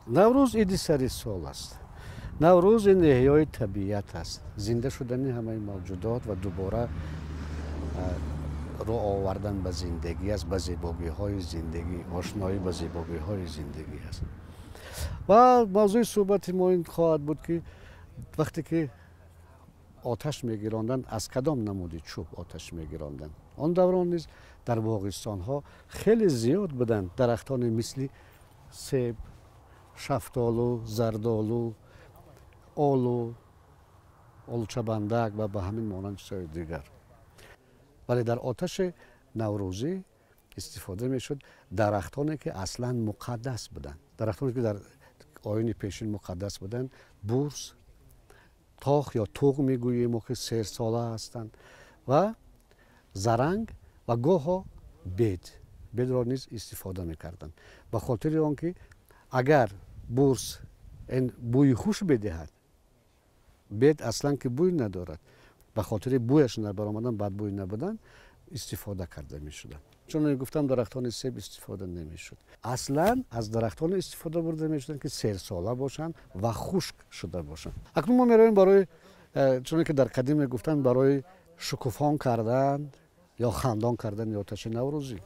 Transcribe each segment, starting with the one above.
Наврӯз иди сари сол аст. Наврӯз ин эҳёи табиат аст, зинда шудани ҳамаи мавҷудот ва дубора рӯ овардан ба зиндагӣ аст, ба зебогиҳои зиндагӣ, ошноӣ ба зебогиҳои зиндагӣ аст. Ва мавзӯи суҳбати мо ин хоҳад буд, ки вақте ки оташ мегиронданд, аз кадом намуди чӯб оташ мегиронданд. Он даврон низ дар боғистонҳо хеле зиёд буданд дарахтони мисли себ, шафтолу, зардолу, олу, олучабандак ва ба ҳамин монанд чизҳои дигар. Вале дар оташи наврӯзӣ истифода мешуд дарахтоне ки аслан муқаддас буданд, дарахтоне ки дар оини пешин муқаддас буданд, бурс, тох ё туғ мегӯем мо, ки серсола ҳастанд, ва заранг ва гоҳо бед. Бедро низ истифода мекарданд, ба хотири он ки агар бурс ин бӯи хуш бидиҳад, бед аслан ки бӯй надорад, ба хотири бӯяш набаромадан, бадбӯй набудан истифода карда мешуданд. Чун гуфтам, дарахтони себ истифода намешуд. Аслан аз дарахтоне истифода бурда мешуданд, ки серсола бошанд ва хушк шуда бошанд. Акнун мо меравем барои, чуне ки дар қадим мегуфтанд, барои шукуфон кардан ё хандон кардани оташи наврӯзӣ.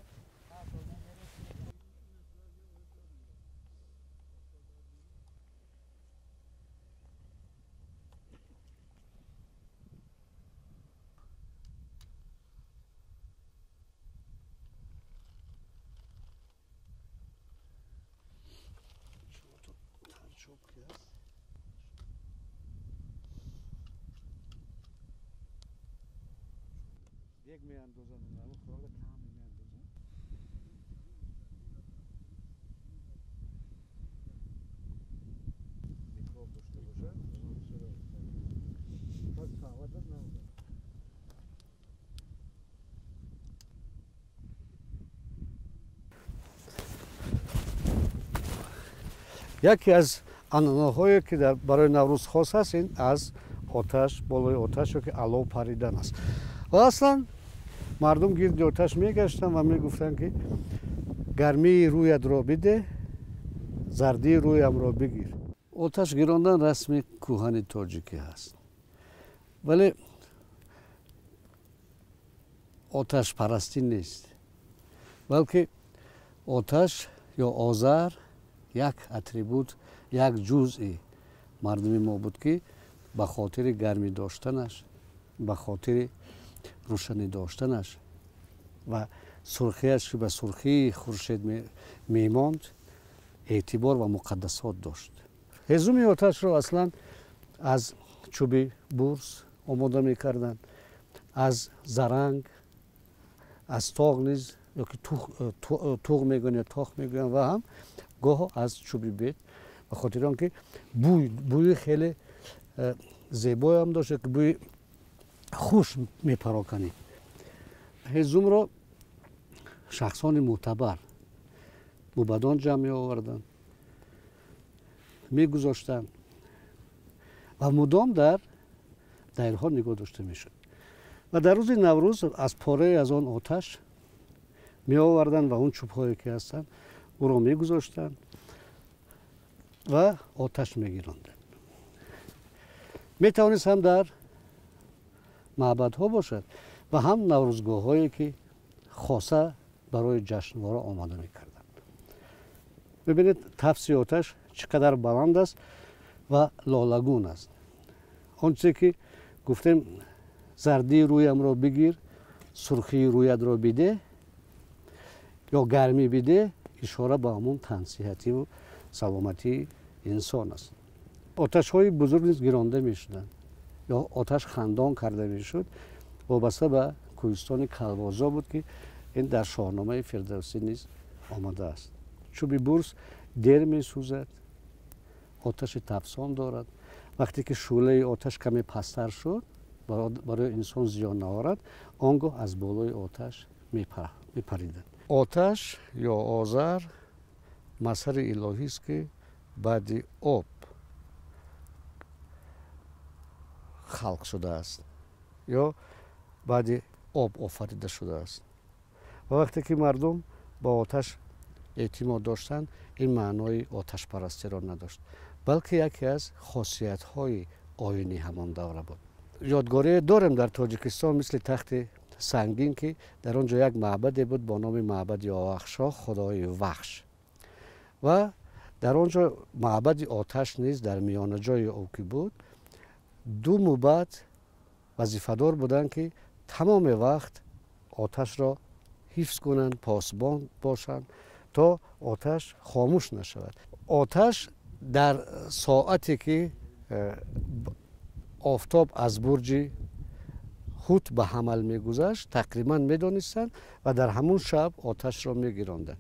Як меандозанд, хӯрока кам меандозанд. Микроб дошта бошад, яке аз анъанаҳое ки барои Наврӯз хос аст, ин аз оташ, болои оташ ё ки алов паридан аст. Ва аслан мардум гирди оташ мегаштанд ва мегуфтанд, ки гармии рӯятро биде, зардии рӯямро бигир. Оташ гирондан расми кӯҳани тоҷикӣ ҳаст, вале оташпарастӣ нест, балки оташ ё озар як атрибут, як ҷузъи мардуми мо буд, ки ба хотири гармӣ доштанаш, ба хотири рӯшанӣ доштанаш ва сурхиаш, ки ба сурхии хуршед мемонд, эътибор ва муқаддасот дошт. Ҳезуми оташро аслан аз чӯби бурс омода мекарданд, аз заранг, аз тоғ низ, ё ки туғ мегӯянд ё тох мегӯянд, ва ҳам гоҳо аз чӯби бед, ба хотири он ки бӯи хеле зебоям дошт, ки бӯи хуш мепароканид. Ҳезумро шахсони мӯътабар, мӯбадон ҷамъ меоварданд, мегузоштанд ва мудом дар дайрҳо нигоҳ дошта мешуд. Ва дар рӯзи Наврӯз аз порае аз он оташ меоварданд ва он чӯбҳое ки ҳастанд, ӯро мегузоштанд ва оташ мегиронданд. Метавонист ҳам дар маъбадҳо бошад ва ҳам наврӯзгоҳҳое, ки хоса барои ҷашнвора омода мекарданд. Бибинед, тафси оташ чӣ қадар баланд аст ва лолагун аст. Он чизе ки гуфтем, зардии рӯямро бигир, сурхии рӯятро биде ё гармӣ биде, ишора ба ҳамон тансиҳативу саломатии инсон аст. Оташҳои бузург низ гиронда мешуданд ё оташ хандон карда мешуд, вобаста ба кӯҳистони Калвозо буд, ки ин дар Шоҳномаи Фирдавсӣ низ омадааст. Чӯби бурс дер месӯзад, оташи тафсон дорад. Вақте ки шӯълаи оташ каме пасттар шуд, барои инсон зиён наорад, он гоҳ аз болои оташ мепариданд. Оташ ё озар мазҳари илоҳист, ки баъди об халқ шудааст ё баъди об офарида шудааст. Ва вақте ки мардум ба оташ Эътимод доштан ин маънои оташпарастиро надошт, балки яке аз хосиятҳои оини ҳамон давра буд. Ёдгорие дорем дар Тоҷикистон, мисли Тахти Сангин, ки дар он ҷо як маъбаде буд бо номи маъбади Овахшоҳ, худои Вахш, ва дар он ҷо маъбади оташ низ дар миёнаҷои ӯ ки буд, ду мӯбад вазифадор буданд, ки тамоми вақт оташро ҳифз кунанд, посбон бошанд, то оташ хомӯш нашавад. Оташ дар соате ки офтоб аз бурҷи Ҳут ба Ҳамал мегузашт, тақрибан медонистанд ва дар ҳамун шаб оташро мегиронданд.